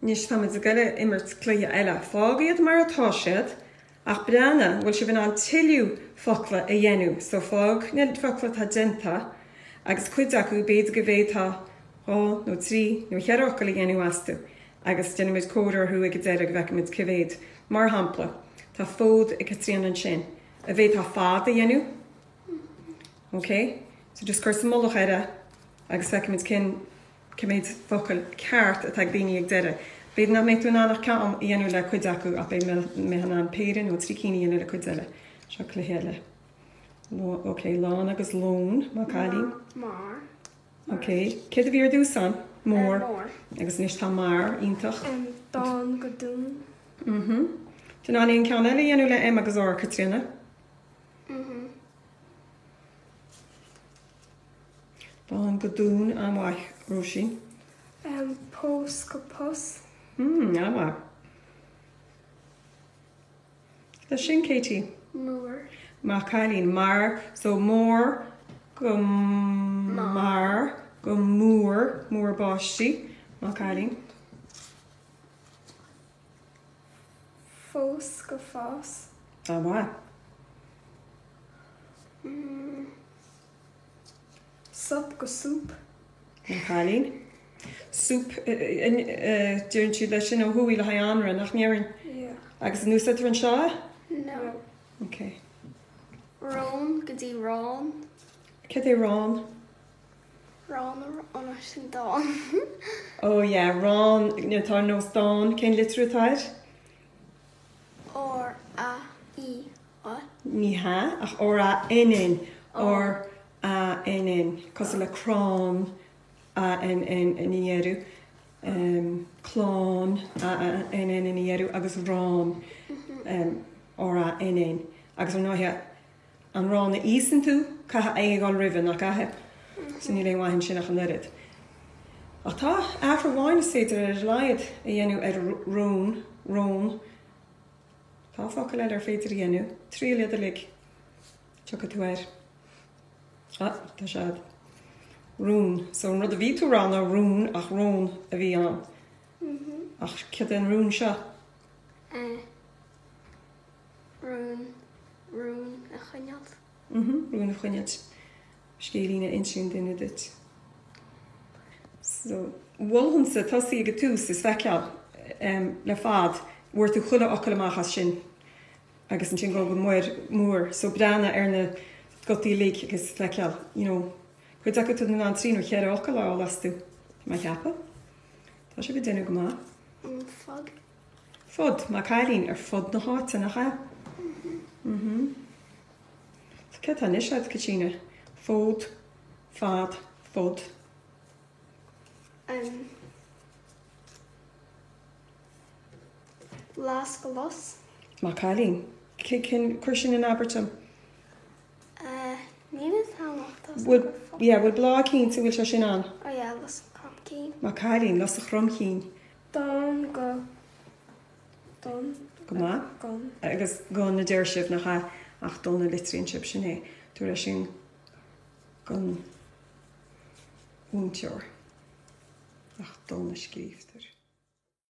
Anois táimid ag goil a imirt cluiche eile. Fág iad mar atá siad ach breathnaigh an bhfuil sibh in ann tuilleadh focla a dhéanamh. So fág na focla atá déanta agus cuid acu b'fhéidir go bhféadfá 2 nó 3 nó 4 fhocal a dhéanamh astu agus déanfaimid comhaireamh orthu ag an deireadh go bhfeicfimid cé mhéad. Mar shampla, tá fód ag Caitríona ansin. An bhféadfá fad a dhéanamh? Ok? So just cuir sa mullach air é agus feicfimid cén Cé mhéad focal ceart atá ag daoine ag deireadh? B'fhéidir nach mbeidh tú in ann ach ceann a dhéanamh le cuid acu ach beidh mé in ann péire nó 3 cinn a dhéanamh le cuid eile. Seo cluiche eile. Ok, lán agus lón, maith an cailín. Mar. Ok, céard a bhí ar dtús ann? Mór. Mór. Agus anois tá mar, iontach. Dán go dún. Mhm. Tú in ann aon ceann eile a dhéanamh le M agus R, Caitríona? Mhm. Dán go dún, an-mhaith, Róisín. Pós go pus. Mm, an-mhaith. Cad é sin, Katie? Mór. Maith an cailín. Mar, so mór go mar go múr, múr báistí. Maith an cailín. Fós go fás. An-mhaith. Sop go súp. An cailín. Súp, deireann siad leis sin ó thuaidh le haghaidh anraith, nach ndeireann? Yeah. Agus an úsáidtear anseo é? No. Ok. Rón go dtí rán. Cad é rán? Rán an sin dán. Oh yeah, rán, atá ar nós dán. Cén litriú atá air? R A I A. Ní hea, ach R A N N. R A N N. Cosúil le crann, A N N ina dheireadh, clann, A N N ina dheireadh, agus rán, R A N N. Agus ar ndóighe, an rán a íosann tú, caithfidh A a dhul roimhe, nach gcaithfidh? So níl aon mhaith ansin ach an oiread. Ach tá athrú amháin is féidir ar a laghad a dhéanamh ar rún, rón. Tá focal eile ar féidir a dhéanamh. Triail iad uilig. Tiocfaidh tú air. Ah, tá sé a'd. Rún. So an rud a bhí tú a rá ná rún ach rón a bhí ann. Ach cad é an rún seo? Eh. Rún. Rún a choinneáilt. Mhm, rún a choinneáilt. Scéilín a insíonn duine duit. So, mholfainnse tosaí ag an tús is feiceáil le fad bhfuair tú chuile fhocal amach as sin agus ansin dul go muir, mór. So breathnaigh ar na gutaí uilig agus feiceáil, you know, cuid acu tú in ann trí nó cheithre fhocal a fháil astu, tá mé ag ceapadh. Tá sibh ag déanamh go maith. Fud. Fud, maith an cailín, ar fud na háite, nach ea? Mhm. So céard atá anois agat, Caitríona? Fód, fad, fud. Um, las go lus. Maith an cailín. Cén, cuir sin in abairt dom. Uh, níl a fhios agam ach tá Bhfuil, yeah, bhfuil bláth cinnte, bhfuil sé sin ann? Oh yeah, lus an chromchinn. Maith an cailín, lus an chromchinn. Dán go don. Go maith. Gon. Agus gon a deir sibh, nach ea? Ach don a litríonn sibh, sin é. Tabhair é sin don mhúinteoir. Ach don a scríobhtar.